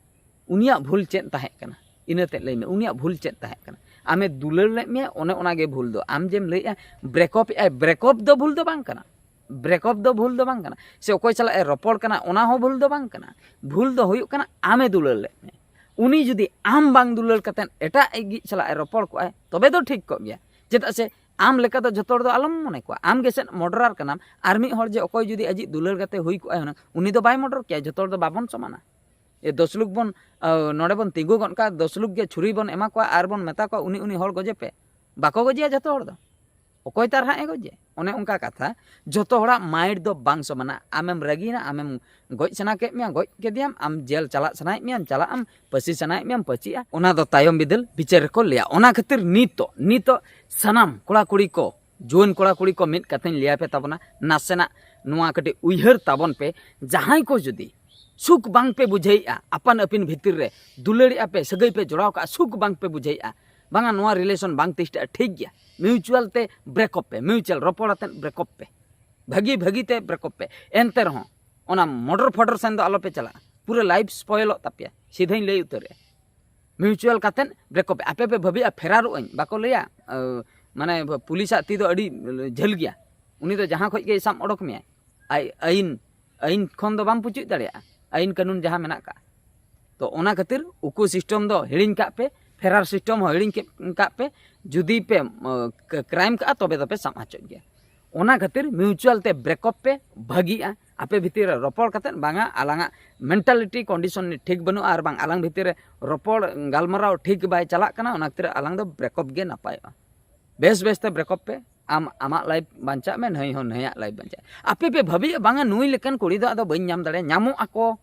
ᱩᱱᱤᱭᱟᱜ ᱵᱷᱩᱞ ᱪᱮᱫ ᱛᱟᱦᱮᱸ ᱠᱟᱱᱟ? ᱤᱱᱟᱹ ᱛᱮᱫ ᱞᱟᱹᱭ ᱢᱮ, ᱩᱱᱤᱭᱟᱜ ᱵᱷᱩᱞ ᱪᱮᱫ ᱛᱟᱦᱮᱸ ᱠᱟᱱᱟ? ᱟᱢᱮ ᱫᱩᱞᱟᱹᱲ ᱞᱮᱫ ᱢᱮᱭᱟ, ᱚᱱᱮ ᱚᱱᱟ ᱜᱮ ᱵᱷᱩᱞ ᱫᱚ᱾ ᱟᱢ ᱡᱮᱢ ᱞᱟᱹᱭᱮᱜᱼᱟ ᱵᱨᱮᱠᱚᱯ ᱮᱜᱼᱟᱭ, ᱵᱨᱮᱠᱚᱯ ᱫᱚ ᱵᱷᱩᱞ ᱫᱚ ᱵᱟᱝ ᱠᱟᱱᱟ᱾ ᱵᱨᱮᱠᱚᱯ ᱫᱚ ᱵᱷᱩᱞ ᱫᱚ ᱵᱟᱝ ᱠᱟᱱᱟ, ᱥᱮ ᱚᱠᱚᱭ ᱥᱟᱞᱟᱜ ᱮ ᱨᱚᱯᱚᱲ ᱠᱟᱱᱟ ᱚᱱᱟ ᱦᱚᱸ ᱵᱷᱩᱞ ᱫᱚ ᱵᱟᱝ ᱠᱟᱱᱟ᱾ ᱵᱷᱩᱞ ᱫᱚ ᱦᱩᱭᱩᱜ ᱠᱟᱱᱟ ᱟᱢᱮ ᱫᱩᱞᱟᱹᱲ ᱞᱮᱫ ᱢᱮ᱾ ᱩᱱᱤ ᱡᱩᱫᱤ ᱟᱢ ᱵᱟᱝ ᱫᱩᱞᱟᱹᱲ ᱠᱟᱛᱮᱫ ᱮᱴᱟᱜ ᱤᱡ ᱥᱟᱞᱟᱜ ᱮ ᱨᱚᱯᱚᱲ ᱠᱚᱜᱼᱟᱭ, ᱛᱚᱵᱮ ᱫᱚ ᱴᱷᱤᱠ ᱠᱚᱜ ᱜᱮᱭᱟ᱾ ᱪᱮᱫᱟᱜ ᱥᱮ ᱟᱢ ᱞᱮᱠᱟ ᱫᱚ ᱡᱷᱚᱛᱚ ᱦᱚᱲ ᱫᱚ ᱟᱞᱚᱢ ᱢᱚᱱᱮ ᱠᱚᱣᱟ᱾ ᱟᱢ ᱜᱮᱥᱮᱫ ᱢᱚᱰᱚᱨᱟᱨ ᱠᱟᱱᱟᱢ, ᱟᱨ ᱢᱤᱫ ᱦᱚᱲ ᱡᱮ ᱚᱠᱚᱭ ᱡᱩᱫᱤ ᱟᱡᱤᱡ ᱫᱩᱞᱟᱹᱲ ᱜᱟᱛᱮ ᱦᱩᱭ ᱠᱚᱜᱼᱟᱭ ᱦᱩᱱᱟᱹᱝ, ᱩᱱᱤ ᱫᱚ ᱵᱟᱭ ᱢᱚᱰᱚᱨ ᱠᱮᱭᱟ᱾ ᱡᱷᱚᱛᱚ ᱦᱚᱲ ᱫᱚ ᱵᱟᱵᱚᱱ ᱥᱚᱢᱟᱱᱟ᱾ ᱮ, ᱫᱚᱥ ᱞᱩᱠ ᱵᱚᱱ, ᱟ, ᱱᱚᱰᱮ ᱵᱚᱱ ᱛᱤᱸᱜᱩ ᱜᱚᱫ ᱠᱟᱜᱼᱟ, ᱫᱚᱥ ᱞᱩᱠ ᱜᱮ ᱪᱷᱩᱨᱤ ᱵᱚᱱ ᱮᱢᱟ ᱠᱚᱣᱟ ᱟᱨ ᱵᱚᱱ ᱢᱮᱛᱟ ᱠᱚᱣᱟ, "ᱩᱱᱤ ᱩᱱᱤ ᱦᱚᱲ ᱜᱚᱡᱮ ᱯᱮ᱾" ᱵᱟᱠᱚ ᱜᱚᱡᱮᱭᱟ ᱡᱷᱚᱛᱚ ᱦᱚᱲ ᱫᱚ᱾ ᱚᱠᱚᱭ ᱛᱟᱨ ᱦᱟᱸᱜ ᱮ ᱜᱚᱡᱮ? ᱚᱱᱮ ᱚᱱᱠᱟ ᱠᱟᱛᱷᱟ, ᱡᱷᱚᱛᱚ ᱦᱚᱲᱟᱜ ᱢᱟᱭᱤᱱᱰ ᱫᱚ ᱵᱟᱝ ᱥᱚᱢᱟᱱᱟ᱾ ᱟᱢᱮᱢ ᱨᱟᱹᱜᱤᱭᱮᱱᱟ, ᱟᱢᱮᱢ ᱜᱚᱡ ᱥᱟᱱᱟ ᱠᱮᱫ ᱢᱮᱭᱟ, ᱜᱚᱡ ᱠᱮᱫᱮᱭᱟᱢ, ᱟᱢ ᱡᱮᱞ ᱪᱟᱞᱟᱜ ᱥᱟᱱᱟᱭᱮᱫ ᱢᱮᱭᱟ, ᱪᱟᱞᱟᱜ ᱟᱢ, ᱯᱟᱹᱥᱤ ᱥᱟᱱᱟᱭᱮᱫ ᱢᱮᱭᱟ, ᱯᱟᱹᱥᱤᱜᱼᱟ᱾ ᱚᱱᱟ ᱫᱚ ᱛᱟᱭᱚᱢ ᱵᱤᱫᱟᱹᱞ ᱵᱤᱪᱟᱹᱨ ᱨᱮᱠᱚ ᱞᱟᱹᱭᱟ᱾ ᱚᱱᱟ ᱠᱷᱟᱹᱛᱤᱨ ᱱᱤᱛᱚᱜ, ᱱᱤᱛᱚᱜ ᱥᱟᱱᱟᱢ ᱠᱚᱲᱟ ᱠᱩᱲᱤ ᱠᱚ, ᱡᱩᱣᱟᱹᱱ ᱠᱚᱲᱟ ᱠᱩᱲᱤ ᱠᱚ, ᱢᱤᱫ ᱠᱟᱛᱷᱟᱧ ᱞᱟᱹᱭ ᱟᱯᱮ ᱛᱟᱵᱚᱱᱟ, ᱱᱟᱥᱮᱱᱟᱜ ᱱᱚᱣᱟ ᱠᱟᱹᱴᱤᱡ ᱩᱭᱦᱟᱹᱨ ᱛᱟᱵᱚᱱ ᱯᱮ᱾ ᱡᱟᱦᱟᱸᱭ ᱠᱚ ᱡᱩᱫᱤ ᱥᱩᱠ ᱵᱟᱝ ᱯᱮ ᱵᱩᱡᱷᱟᱹᱣᱮᱫᱼᱟ, ᱟᱯᱟᱱ ᱟᱹᱯᱤᱱ ᱵᱷᱤᱛᱤᱨ ᱨᱮ ᱫᱩᱞᱟᱹᱲᱮᱜᱼᱟ ᱯᱮ, ᱥᱟᱹᱜᱟᱹᱭ ᱯᱮ ᱡᱚᱲᱟᱣ ᱠᱟᱜᱼᱟ, ᱥᱩᱠ ᱵᱟᱝ ᱯᱮ ᱵᱩᱡᱷᱟᱹᱣᱮᱫᱼᱟ, ᱵᱟᱝᱟ ᱱᱚᱣᱟ ᱨᱤᱞᱮᱥᱚᱱ ᱵᱟᱝ ᱛᱤᱥᱴᱟᱹᱜᱼᱟ, ᱴᱷᱤᱠ ᱜᱮᱭᱟ, ᱢᱤᱭᱩᱪᱩᱣᱟᱞ ᱛᱮ ᱵᱨᱮᱠᱚᱯ ᱯᱮ, ᱢᱤᱭᱩᱪᱩᱣᱟᱞ ᱨᱚᱯᱚᱲ ᱟᱛᱮᱫ ᱵᱨᱮᱠᱚᱯ ᱯᱮ, ᱵᱷᱟᱹᱜᱤ ᱵᱷᱟᱹᱜᱤ ᱛᱮ ᱵᱨᱮᱠᱚᱯ ᱯᱮ᱾ ᱮᱱᱛᱮ ᱨᱮᱦᱚᱸ ᱚᱱᱟ ᱢᱚᱰᱚᱨ ᱯᱷᱚᱰᱚᱨ ᱥᱮᱱ ᱫᱚ ᱟᱞᱚ ᱯᱮ ᱪᱟᱞᱟᱜᱼᱟ, ᱯᱩᱨᱟᱹ ᱞᱟᱭᱤᱯᱷ ᱥᱯᱚᱭᱮᱞᱚᱜ ᱛᱟᱯᱮᱭᱟ᱾ ᱥᱤᱫᱷᱟᱹᱧ ᱞᱟᱹᱭ ᱩᱛᱟᱹᱨᱮᱜᱼᱟ, ᱢᱤᱭᱩᱪᱩᱣᱟᱞ ᱠᱟᱛᱮᱫ ᱵᱨᱮᱠᱚᱯ ᱯᱮ᱾ ᱟᱯᱮ ᱯᱮ ᱵᱷᱟᱹᱵᱤᱜᱼᱟ ᱯᱷᱮᱨᱟᱨᱚᱜ ᱟᱹᱧ, ᱵᱟᱠᱚ ᱞᱟᱹᱭᱟ, ᱟᱹ, ᱢᱟᱱᱮ ᱯᱩᱞᱤᱥᱟᱜ ᱛᱤ ᱫᱚ ᱟᱹᱰᱤ ᱡᱷᱟᱹᱞ ᱜᱮᱭᱟ, ᱩᱱᱤ ᱫᱚ ᱡᱟᱦᱟᱸ ᱠᱷᱚᱡ ᱜᱮ ᱥᱟᱵ ᱚᱰᱚᱠ ᱢᱮᱭᱟᱭ᱾ ᱟᱭ-, ᱟᱹᱭᱤᱱ, ᱟᱹᱭᱤᱱ ᱠᱷᱚᱱ ᱫᱚ ᱵᱟᱢ ᱯᱩᱪᱩᱡ ᱫᱟᱲᱮᱭᱟᱜᱼᱟ, ᱟᱹᱭᱤᱱ ᱠᱟᱹᱱᱩᱱ ᱡᱟᱦᱟᱸ ᱢᱮᱱᱟᱜ ᱠᱟᱜᱼᱟ᱾ ᱛᱚ ᱚᱱᱟ ᱠᱷᱟᱹᱛᱤᱨ ᱩᱠᱩ ᱥᱤᱥᱴᱮᱢ ᱫᱚ ᱦᱤᱲᱤᱧ ᱠᱟᱜ ᱯᱮ, ᱯᱷᱮᱨᱟᱨ ᱥᱤᱥᱴᱮᱢ ᱦᱚᱸ ᱦᱤᱲᱤᱧ ᱠᱮᱫ ᱠᱟᱜ ᱯᱮ᱾ ᱡᱩᱫᱤ ᱯᱮ, ᱟᱹ, ᱠ-, ᱠᱨᱟᱭᱤᱢ ᱠᱟᱜᱼᱟ, ᱛᱚᱵᱮ ᱫᱚᱯᱮ ᱥᱟᱵ ᱦᱚᱪᱚᱜ ᱜᱮᱭᱟ᱾ ᱚᱱᱟ ᱠᱷᱟᱹᱛᱤᱨ ᱢᱤᱭᱩᱪᱩᱣᱟᱞ ᱛᱮ ᱵᱨᱮᱠᱚᱯ ᱯᱮ ᱵᱷᱟᱹᱜᱤᱜᱼᱟ᱾ ᱟᱯᱮ ᱵᱷᱤᱛᱤᱨ ᱨᱮ ᱨᱚᱯᱚᱲ ᱠᱟᱛᱮᱫ, ᱵᱟᱝᱟ ᱟᱞᱟᱝᱟᱜ ᱢᱮᱱᱴᱟᱞᱤᱴᱤ ᱠᱚᱱᱰᱤᱥᱚᱱ ᱴᱷᱤᱠ ᱵᱟᱹᱱᱩᱜᱼᱟ ᱟᱨ ᱵᱟᱝ ᱟᱞᱟᱝ ᱵᱷᱤᱛᱤᱨ ᱨᱮ ᱨᱚᱯᱚᱲ ᱜᱟᱞᱢᱟᱨᱟᱣ ᱴᱷᱤᱠ ᱵᱟᱭ ᱪᱟᱞᱟᱜ ᱠᱟᱱᱟ, ᱚᱱᱟ ᱠᱷᱟᱹᱛᱤᱨ ᱟᱞᱟᱝ ᱫᱚ ᱵᱨᱮᱠᱚᱯ ᱜᱮ ᱱᱟᱯᱟᱭᱚᱜᱼᱟ᱾ ᱵᱮᱥ ᱵᱮᱥ ᱛᱮ ᱵᱨᱮᱠᱚᱯ ᱯᱮ, ᱟᱢ ᱟᱢᱟᱜ ᱞᱟᱭᱤᱯᱷ ᱵᱟᱧᱪᱟᱜ ᱢᱮ, ᱱᱟᱹᱭ ᱦᱚᱸ ᱱᱟᱹᱭᱟᱜ ᱞᱟᱭᱤᱯᱷ ᱵᱟᱧᱪᱟᱜᱼᱟ᱾ ᱟᱯᱮ ᱯᱮ ᱵᱷᱟᱹᱵᱤᱭᱟ, ᱵᱟᱝᱟ ᱱᱩᱭ ᱞᱮᱠᱟᱱ ᱠᱩᱲᱤ ᱫᱚ ᱟᱫᱚ ᱵᱟᱹᱧ ᱧᱟᱢ ᱫᱟᱲᱮᱭᱟᱜᱼᱟ, ᱧᱟᱢᱚᱜ ᱟᱠᱚ,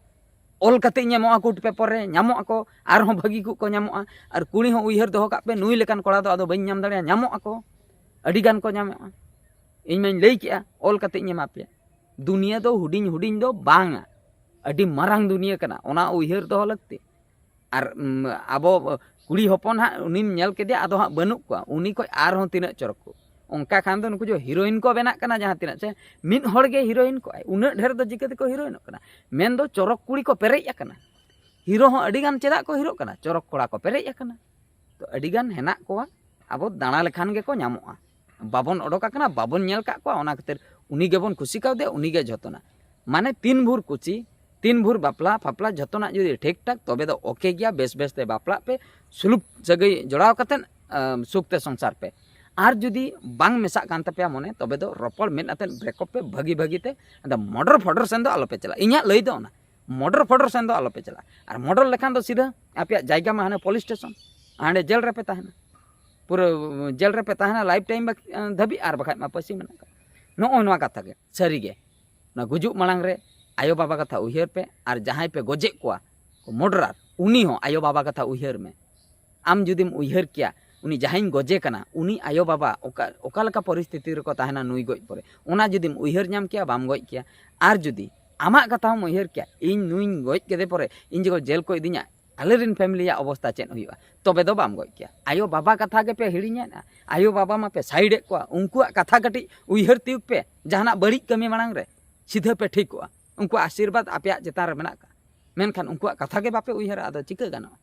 ᱚᱞ ᱠᱟᱛᱮ ᱧᱟᱢᱚᱜᱼᱟ, ᱠᱳᱨᱴ ᱯᱮᱯᱟᱨ ᱨᱮ ᱧᱟᱢᱚᱜ ᱟᱠᱚ, ᱟᱨᱦᱚᱸ ᱵᱷᱟᱹᱜᱤ ᱠᱚ ᱠᱚ ᱧᱟᱢᱚᱜᱼᱟ᱾ ᱟᱨ ᱠᱩᱲᱤ ᱦᱚᱸ ᱩᱭᱦᱟᱹᱨ ᱫᱚᱦᱚ ᱠᱟᱜ ᱯᱮ, ᱱᱩᱭ ᱞᱮᱠᱟᱱ ᱠᱚᱲᱟ ᱫᱚ ᱟᱫᱚ ᱵᱟᱹᱧ ᱧᱟᱢ ᱫᱟᱲᱮᱭᱟᱜᱼᱟ, ᱧᱟᱢᱚᱜ ᱟᱠᱚ, ᱟᱹᱰᱤ ᱜᱟᱱ ᱠᱚ ᱧᱟᱢᱚᱜᱼᱟ᱾ ᱤᱧ ᱢᱟᱧ ᱞᱟᱹᱭ ᱠᱮᱜᱼᱟ, ᱚᱞ ᱠᱟᱛᱮᱧ ᱮᱢᱟ ᱯᱮᱭᱟ᱾ ᱫᱩᱱᱤᱭᱟᱹ ᱫᱚ ᱦᱩᱰᱤᱧ ᱦᱩᱰᱤᱧ ᱫᱚ ᱵᱟᱝᱟ, ᱟᱹᱰᱤ ᱢᱟᱨᱟᱝ ᱫᱩᱱᱤᱭᱟᱹ ᱠᱟᱱᱟ, ᱚᱱᱟ ᱩᱭᱦᱟᱹᱨ ᱫᱚᱦᱚ ᱞᱟᱹᱠᱛᱤ᱾ ᱟᱨ, ᱩᱢ, ᱟᱵᱚ ᱠᱩᱲᱤ ᱦᱚᱯᱚᱱ ᱦᱟᱸᱜ ᱩᱱᱤᱢ ᱧᱮᱞ ᱠᱮᱫᱮᱭᱟ, ᱟᱫᱚ ᱦᱟᱸᱜ ᱵᱟᱹᱱᱩᱜ ᱠᱚᱣᱟ, ᱩᱱᱤ ᱠᱷᱚᱡ ᱟᱨᱦᱚᱸ ᱛᱤᱱᱟᱹᱜ ᱪᱚᱨᱚᱠ ᱠᱚ᱾ ᱚᱱᱠᱟ ᱠᱷᱟᱱ ᱫᱚ ᱱᱩᱠᱩ ᱡᱮ ᱦᱤᱨᱳᱭᱤᱱ ᱠᱚ ᱵᱮᱱᱟᱜ ᱠᱟᱱᱟ ᱡᱟᱦᱟᱸ ᱛᱤᱱᱟᱹᱜ, ᱥᱮ ᱢᱤᱫ ᱦᱚᱲ ᱜᱮ ᱦᱤᱨᱳᱭᱤᱱ ᱠᱚᱜᱼᱟᱭ, ᱩᱱᱟᱹᱜ ᱰᱷᱮᱨ ᱫᱚ ᱪᱤᱠᱟᱹ ᱛᱮᱠᱚ ᱦᱤᱨᱳᱭᱤᱱᱚᱜ ᱠᱟᱱᱟ? ᱢᱮᱱᱫᱚ ᱪᱚᱨᱚᱠ ᱠᱩᱲᱤ ᱠᱚ ᱯᱮᱨᱮᱡ ᱟᱠᱟᱱᱟ᱾ ᱦᱤᱨᱳ ᱦᱚᱸ ᱟᱹᱰᱤ ᱜᱟᱱ ᱪᱮᱫᱟᱜ ᱠᱚ ᱦᱤᱨᱳᱜ ᱠᱟᱱᱟ? ᱪᱚᱨᱚᱠ ᱠᱚᱲᱟ ᱠᱚ ᱯᱮᱨᱮᱡ ᱟᱠᱟᱱᱟ᱾ ᱛᱚ ᱟᱹᱰᱤ ᱜᱟᱱ ᱦᱮᱱᱟᱜ ᱠᱚᱣᱟ, ᱟᱵᱚ ᱫᱟᱬᱟ ᱞᱮᱠᱷᱟᱱ ᱜᱮᱠᱚ ᱧᱟᱢᱚᱜᱼᱟ᱾ ᱵᱟᱵᱚᱱ ᱚᱰᱚᱠ ᱟᱠᱟᱱᱟ, ᱵᱟᱵᱚᱱ ᱧᱮᱞ ᱠᱟᱜ ᱠᱚᱣᱟ, ᱚᱱᱟ ᱠᱷᱟᱹᱛᱤᱨ ᱩᱱᱤ ᱜᱮᱵᱚᱱ ᱠᱩᱥᱤ ᱠᱟᱣᱫᱮᱭᱟ, ᱩᱱᱤ ᱜᱮ ᱡᱷᱚᱛᱚᱱᱟᱜ᱾ ᱢᱟᱱᱮ ᱛᱤᱱ ᱵᱷᱳᱨ ᱠᱩᱥᱤ, ᱛᱤᱱ ᱵᱷᱳᱨ ᱵᱟᱯᱞᱟ ᱯᱷᱟᱯᱞᱟ ᱡᱷᱚᱛᱚᱱᱟᱜ ᱡᱩᱫᱤ ᱴᱷᱤᱠ ᱴᱷᱟᱠ, ᱛᱚᱵᱮ ᱫᱚ ᱳᱠᱮ ᱜᱮᱭᱟ, ᱵᱮᱥ ᱵᱮᱥ ᱛᱮ ᱵᱟᱯᱞᱟᱜ ᱯᱮ, ᱥᱩᱞᱩᱠ ᱥᱟᱹᱜᱟᱹᱭ ᱡᱚᱲᱟᱣ ᱠᱟᱛᱮᱫ ᱟᱢ, ᱥᱩᱠ ᱛᱮ ᱥᱚᱝᱥᱟᱨ ᱯᱮ᱾ ᱟᱨ ᱡᱩᱫᱤ ᱵᱟᱝ ᱢᱮᱥᱟᱜ ᱠᱟᱱ ᱛᱟᱯᱮᱭᱟ ᱢᱚᱱᱮ, ᱛᱚᱵᱮ ᱫᱚ ᱨᱚᱯᱚᱲ ᱢᱤᱫ ᱟᱛᱮᱫ ᱵᱨᱮᱠᱚᱯ ᱯᱮ ᱵᱷᱟᱹᱜᱤ ᱵᱷᱟᱹᱜᱤ ᱛᱮ᱾ ᱟᱫᱚ ᱢᱚᱰᱚᱨ ᱯᱷᱚᱰᱚᱨ ᱥᱮᱱ ᱫᱚ ᱟᱞᱚᱯᱮ ᱪᱟᱞᱟᱜᱼᱟ᱾ ᱤᱧᱟᱹᱜ ᱞᱟᱹᱭ ᱫᱚ ᱚᱱᱟ, ᱢᱚᱰᱚᱨ ᱯᱷᱚᱰᱚᱨ ᱥᱮᱱ ᱫᱚ ᱟᱞᱚᱯᱮ ᱪᱟᱞᱟᱜᱼᱟ᱾ ᱟᱨ ᱢᱚᱰᱚᱨ ᱞᱮᱠᱷᱟᱱ ᱫᱚ ᱥᱤᱫᱷᱟᱹ ᱟᱯᱮᱭᱟᱜ ᱡᱟᱭᱜᱟ ᱢᱟ ᱦᱟᱱᱮ ᱯᱩᱞᱤᱥ ᱥᱴᱮᱥᱚᱱ, ᱦᱟᱸᱰᱮ ᱡᱮᱞ ᱨᱮᱯᱮ ᱛᱟᱦᱮᱱᱟ, ᱯᱩᱨᱟᱹ ᱡᱮᱞ ᱨᱮᱯᱮ ᱛᱟᱦᱮᱱᱟ ᱞᱟᱭᱤᱯᱷ ᱴᱟᱭᱤᱢ ᱫᱷᱟᱹᱵᱤᱡ, ᱟᱨ ᱵᱟᱠᱷᱟᱡ ᱢᱟ ᱯᱟᱹᱥᱤ ᱢᱮᱱᱟᱜ ᱠᱟᱜ᱾ ᱱᱚᱜᱼᱚᱭ ᱱᱚᱣᱟ ᱠᱟᱛᱷᱟ ᱜᱮ ᱥᱟᱹᱨᱤ ᱜᱮ, ᱚᱱᱟ ᱜᱩᱡᱩᱜ ᱢᱟᱲᱟᱝ ᱨᱮ ᱟᱭᱳ ᱵᱟᱵᱟ ᱠᱟᱛᱷᱟ ᱩᱭᱦᱟᱹᱨ ᱯᱮ, ᱟᱨ ᱡᱟᱦᱟᱸᱭ ᱯᱮ ᱜᱚᱡᱮᱫ ᱠᱚᱣᱟ ᱢᱚᱰᱚᱨᱟᱨ, ᱩᱱᱤ ᱦᱚᱸ ᱟᱭᱳ ᱵᱟᱵᱟ ᱠᱟᱛᱷᱟ ᱩᱭᱦᱟᱹᱨ ᱢᱮ᱾ ᱟᱢ ᱡᱩᱫᱤᱢ ᱩᱭᱦᱟᱹᱨ ᱠᱮᱭᱟ ᱩᱱᱤ ᱡᱟᱦᱟᱸᱭᱤᱧ ᱜᱚᱡᱮ ᱠᱟᱱᱟ, ᱩᱱᱤ ᱟᱭᱳ ᱵᱟᱵᱟ ᱚᱠᱟ, ᱚᱠᱟ ᱞᱮᱠᱟ ᱯᱚᱨᱤᱥᱛᱷᱤᱛᱤ ᱨᱮᱠᱚ ᱛᱟᱦᱮᱱᱟ ᱱᱩᱭ ᱜᱚᱡ ᱯᱚᱨᱮ, ᱚᱱᱟ ᱡᱩᱫᱤᱢ ᱩᱭᱦᱟᱹᱨ ᱧᱟᱢ ᱠᱮᱭᱟ, ᱵᱟᱢ ᱜᱚᱡ ᱠᱮᱭᱟ᱾ ᱟᱨ ᱡᱩᱫᱤ ᱟᱢᱟᱜ ᱠᱟᱛᱷᱟ ᱦᱚᱸᱢ ᱩᱭᱦᱟᱹᱨ ᱠᱮᱭᱟ, ᱤᱧ ᱱᱩᱭᱤᱧ ᱜᱚᱡ ᱠᱮᱫᱮ ᱯᱚᱨᱮ ᱤᱧ ᱡᱚᱠᱷᱚᱱ ᱡᱮᱞ ᱠᱚ ᱤᱫᱤᱧᱟ, ᱟᱞᱮ ᱨᱮᱱ ᱯᱷᱮᱢᱤᱞᱤᱭᱟᱜ ᱚᱵᱚᱥᱛᱟ ᱪᱮᱫ ᱦᱩᱭᱩᱜᱼᱟ? ᱛᱚᱵᱮ ᱫᱚ ᱵᱟᱢ ᱜᱚᱡ ᱠᱮᱭᱟ᱾ ᱟᱭᱳ ᱵᱟᱵᱟ ᱠᱟᱛᱷᱟ ᱜᱮᱯᱮ ᱦᱤᱲᱤᱧᱮᱫᱼᱟ᱾ ᱟᱭᱳ ᱵᱟᱵᱟ ᱢᱟᱯᱮ ᱥᱟᱭᱤᱰᱮᱫ ᱠᱚᱣᱟ, ᱩᱱᱠᱩᱣᱟᱜ ᱠᱟᱛᱷᱟ ᱠᱟᱹᱴᱤᱡ ᱩᱭᱦᱟᱹᱨ ᱛᱤᱭᱳᱜ ᱯᱮ᱾ ᱡᱟᱦᱟᱱᱟᱜ ᱵᱟᱹᱲᱤᱡ ᱠᱟᱹᱢᱤ ᱢᱟᱲᱟᱝ ᱨᱮ ᱥᱤᱫᱷᱟᱹ ᱯᱮ ᱴᱷᱤᱠᱚᱜᱼᱟ᱾ ᱩᱱᱠᱩᱣᱟᱜ ᱟᱥᱤᱨᱵᱟᱫᱽ ᱟᱯᱮᱭᱟᱜ ᱪᱮᱛᱟᱱ ᱨᱮ ᱢᱮᱱᱟᱜ ᱠᱟᱜᱼᱟ, ᱢᱮᱱᱠᱷᱟᱱ ᱩᱱᱠᱩᱣᱟᱜ ᱠᱟᱛᱷᱟ ᱜᱮ ᱵᱟᱯᱮ ᱩᱭᱦᱟᱹᱨᱟ᱾ ᱟᱫᱚ ᱪᱤᱠᱟᱹ ᱜᱟᱱᱚᱜᱼᱟ?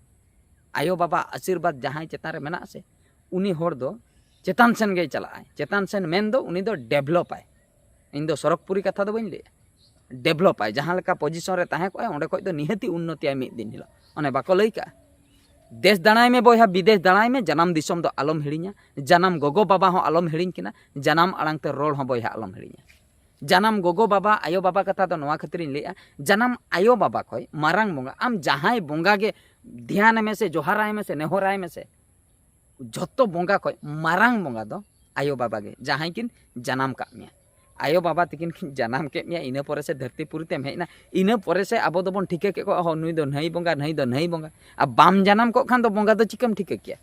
ᱟᱭᱳ ᱵᱟᱵᱟ ᱟᱥᱤᱨᱵᱟᱫᱽ ᱡᱟᱦᱟᱸᱭ ᱪᱮᱛᱟᱱ ᱨᱮ ᱢᱮᱱᱟᱜ ᱥᱮ, ᱩᱱᱤ ᱦᱚᱲ ᱫᱚ ᱪᱮᱛᱟᱱ ᱥᱮᱱ ᱜᱮᱭ ᱪᱟᱞᱟᱜᱼᱟᱭ᱾ ᱪᱮᱛᱟᱱ ᱥᱮᱱ ᱢᱮᱱ ᱫᱚ ᱩᱱᱤ ᱫᱚ ᱰᱮᱵᱷᱞᱚᱯᱟᱭ᱾ ᱤᱧ ᱫᱚ ᱥᱚᱨᱚᱜᱽᱯᱩᱨᱤ ᱠᱟᱛᱷᱟ ᱫᱚ ᱵᱟᱹᱧ ᱞᱟᱹᱭᱟ, ᱰᱮᱵᱷᱞᱚᱯᱟᱭ᱾ ᱡᱟᱦᱟᱸ ᱞᱮᱠᱟ ᱯᱚᱡᱤᱥᱚᱱ ᱨᱮ ᱛᱟᱦᱮᱸ ᱠᱚᱜᱼᱟᱭ, ᱚᱸᱰᱮ ᱠᱷᱚᱡ ᱫᱚ ᱱᱤᱦᱟᱹᱛᱤ ᱩᱱᱱᱚᱛᱤᱭᱟᱭ ᱢᱤᱫ ᱫᱤᱱ ᱦᱤᱞᱳᱜ᱾ ᱚᱱᱮ ᱵᱟᱠᱚ ᱞᱟᱹᱭ ᱠᱟᱜᱼᱟ, "ᱫᱮᱥ ᱫᱟᱬᱟᱭ ᱢᱮ ᱵᱚᱭᱦᱟ, ᱵᱤᱫᱮᱥ ᱫᱟᱬᱟᱭ ᱢᱮ, ᱡᱟᱱᱟᱢ ᱫᱤᱥᱚᱢ ᱫᱚ ᱟᱞᱚᱢ ᱦᱤᱲᱤᱧᱟ, ᱡᱟᱱᱟᱢ ᱜᱚᱜᱚ ᱵᱟᱵᱟ ᱦᱚᱸ ᱟᱞᱚᱢ ᱦᱤᱲᱤᱧ ᱠᱤᱱᱟ, ᱡᱟᱱᱟᱢ ᱟᱲᱟᱝ ᱛᱮ ᱨᱚᱲ ᱦᱚᱸ ᱵᱚᱭᱦᱟ ᱟᱞᱚᱢ ᱦᱤᱲᱤᱧᱟ᱾" ᱡᱟᱱᱟᱢ ᱜᱚᱜᱚ ᱵᱟᱵᱟ, ᱟᱭᱳ ᱵᱟᱵᱟ ᱠᱟᱛᱷᱟ ᱫᱚ ᱱᱚᱣᱟ ᱠᱷᱟᱹᱛᱤᱨᱤᱧ ᱞᱟᱹᱭᱮᱜᱼᱟ, ᱡᱟᱱᱟᱢ ᱟᱭᱳ ᱵᱟᱵᱟ ᱠᱷᱚᱡ ᱢᱟᱨᱟᱝ ᱵᱚᱸᱜᱟ, ᱟᱢ ᱡᱟᱦᱟᱸᱭ ᱵᱚᱸᱜᱟ ᱜᱮ ᱫᱷᱮᱭᱟᱱᱮ ᱢᱮ ᱥᱮ, ᱡᱚᱦᱟᱨᱟᱭ ᱢᱮ ᱥᱮ, ᱱᱮᱦᱚᱨᱟᱭ ᱢᱮ ᱥᱮ, ᱡᱷᱚᱛᱚ ᱵᱚᱸᱜᱟ ᱠᱷᱚᱡ ᱢᱟᱨᱟᱝ ᱵᱚᱸᱜᱟ ᱫᱚ ᱟᱭᱳ ᱵᱟᱵᱟ ᱜᱮ, ᱡᱟᱦᱟᱸᱭ ᱠᱤᱱ ᱡᱟᱱᱟᱢ ᱠᱟᱜ ᱢᱮᱭᱟ᱾ ᱟᱭᱳ ᱵᱟᱵᱟ ᱛᱤᱠᱤᱱ ᱠᱤᱱ ᱡᱟᱱᱟᱢ ᱠᱮᱫ ᱢᱮᱭᱟ, ᱤᱱᱟᱹ ᱯᱚᱨᱮ ᱥᱮ ᱫᱷᱟᱹᱨᱛᱤ ᱯᱩᱨᱤ ᱛᱮᱢ ᱦᱮᱡ ᱮᱱᱟ, ᱤᱱᱟᱹ ᱯᱚᱨᱮ ᱥᱮ ᱟᱵᱚ ᱫᱚᱵᱚᱱ ᱴᱷᱤᱠᱟᱹ ᱠᱮᱫ ᱠᱚᱣᱟ, "ᱦᱚ, ᱱᱩᱭ ᱫᱚ ᱱᱟᱹᱭ ᱵᱚᱸᱜᱟ, ᱱᱟᱹᱭ ᱫᱚ ᱱᱟᱹᱭ ᱵᱚᱸᱜᱟ᱾" ᱟᱨ ᱵᱟᱢ ᱡᱟᱱᱟᱢ ᱠᱚᱜ ᱠᱷᱟᱱ ᱫᱚ ᱵᱚᱸᱜᱟ ᱫᱚ ᱪᱤᱠᱟᱹᱢ ᱴᱷᱤᱠᱟᱹ ᱠᱮᱭᱟ?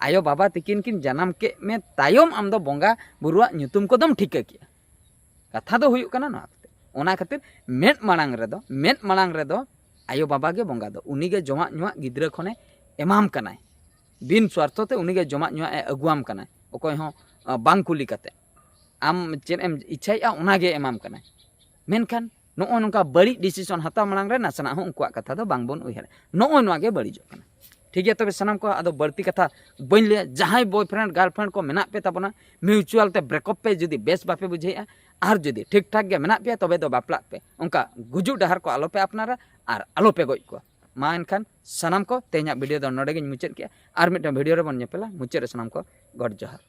ᱟᱭᱳ ᱵᱟᱵᱟ ᱛᱤᱠᱤᱱ ᱠᱤᱱ ᱡᱟᱱᱟᱢ ᱠᱮᱫ ᱢᱮ ᱛᱟᱭᱚᱢ ᱟᱢ ᱫᱚ ᱵᱚᱸᱜᱟ ᱵᱩᱨᱩᱣᱟᱜ ᱧᱩᱛᱩᱢ ᱠᱚᱫᱚᱢ ᱴᱷᱤᱠᱟᱹ ᱠᱮᱭᱟ᱾ ᱠᱟᱛᱷᱟ ᱫᱚ ᱦᱩᱭᱩᱜ ᱠᱟᱱᱟ ᱱᱚᱣᱟ ᱠᱟᱛᱮ᱾ ᱚᱱᱟ ᱠᱷᱟᱹᱛᱤᱨ ᱢᱮᱫ ᱢᱟᱲᱟᱝ ᱨᱮᱫᱚ, ᱢᱮᱫ ᱢᱟᱲᱟᱝ ᱨᱮᱫᱚ ᱟᱭᱳ ᱵᱟᱵᱟ ᱜᱮ ᱵᱚᱸᱜᱟ ᱫᱚ᱾ ᱩᱱᱤ ᱜᱮ ᱡᱚᱢᱟᱜ ᱧᱩᱣᱟᱜ ᱜᱤᱫᱽᱨᱟᱹ ᱠᱷᱚᱱᱮ ᱮᱢᱟᱢ ᱠᱟᱱᱟᱭ᱾ ᱵᱤᱱ ᱥᱣᱟᱨᱛᱷᱚ ᱛᱮ ᱩᱱᱤ ᱜᱮ ᱡᱚᱢᱟᱜ ᱧᱩᱣᱟᱜ ᱮ ᱟᱹᱜᱩᱣᱟᱢ ᱠᱟᱱᱟᱭ, ᱚᱠᱚᱭ ᱦᱚᱸ, ᱟ, ᱵᱟᱝ ᱠᱩᱞᱤ ᱠᱟᱛᱮ᱾ ᱟᱢ ᱪᱮᱫ ᱮᱢ ᱤᱪᱪᱷᱟᱭᱮᱫᱼᱟ, ᱚᱱᱟ ᱜᱮ ᱮᱢᱟᱢ ᱠᱟᱱᱟᱭ᱾ ᱢᱮᱱᱠᱷᱟᱱ ᱱᱚᱜᱼᱚ ᱱᱚᱝᱠᱟ ᱵᱟᱹᱲᱤᱡ ᱰᱤᱥᱤᱥᱚᱱ ᱦᱟᱛᱟᱣ ᱢᱟᱲᱟᱝ ᱨᱮ ᱱᱟᱥᱮᱱᱟᱜ ᱦᱚᱸ ᱩᱱᱠᱩᱣᱟᱜ ᱠᱟᱛᱷᱟ ᱫᱚ ᱵᱟᱝ ᱵᱚᱱ ᱩᱭᱦᱟᱹᱨᱟ᱾ ᱱᱚᱜᱼᱚ ᱱᱚᱣᱟ ᱜᱮ ᱵᱟᱹᱲᱤᱡᱚᱜ ᱠᱟᱱᱟ᱾ ᱴᱷᱤᱠ ᱜᱮᱭᱟ, ᱛᱚᱵᱮ ᱥᱟᱱᱟᱢ ᱠᱚ ᱟᱫᱚ ᱵᱟᱹᱲᱛᱤ ᱠᱟᱛᱷᱟ ᱵᱟᱹᱧ ᱞᱟᱹᱭᱟ᱾ ᱡᱟᱦᱟᱸᱭ ᱵᱚᱭᱯᱷᱨᱮᱱᱰ ᱜᱟᱨᱞᱯᱷᱨᱮᱱᱰ ᱠᱚ ᱢᱮᱱᱟᱜ ᱯᱮ ᱛᱟᱵᱚᱱᱟ, ᱢᱤᱭᱩᱪᱩᱣᱟᱞ ᱛᱮ ᱵᱨᱮᱠᱚᱯ ᱯᱮ ᱡᱩᱫᱤ ᱵᱮᱥ ᱵᱟᱯᱮ ᱵᱩᱡᱷᱟᱹᱣᱮᱫᱼᱟ, ᱟᱨ ᱡᱩᱫᱤ ᱴᱷᱤᱠ ᱴᱷᱟᱠ ᱜᱮ ᱢᱮᱱᱟᱜ ᱯᱮᱭᱟ, ᱛᱚᱵᱮ ᱫᱚ ᱵᱟᱯᱞᱟᱜ ᱯᱮ᱾ ᱚᱱᱠᱟ ᱜᱩᱡᱩᱜ ᱰᱟᱦᱟᱨ ᱠᱚ ᱟᱞᱚᱯᱮ ᱟᱯᱱᱟᱨᱟ ᱟᱨ ᱟᱞᱚᱯᱮ ᱜᱚᱡ ᱠᱚᱣᱟ᱾ ᱢᱟ ᱮᱱᱠᱷᱟᱱ ᱥᱟᱱᱟᱢ ᱠᱚ, ᱛᱮᱦᱮᱧᱟᱜ ᱵᱷᱤᱰᱤᱭᱳ ᱫᱚ ᱱᱚᱰᱮ ᱜᱤᱧ ᱢᱩᱪᱟᱹᱫ ᱠᱮᱜᱼᱟ᱾ ᱟᱨ ᱢᱤᱫᱴᱟᱝ ᱵᱷᱤᱰᱤᱭᱳ ᱨᱮᱵᱚᱱ ᱧᱮᱯᱮᱞᱟ᱾ ᱢᱩᱪᱟᱹᱫ ᱨᱮ ᱥᱟᱱᱟᱢ ᱠᱚ ᱜᱚᱰ ᱡᱚᱦᱟᱨ᱾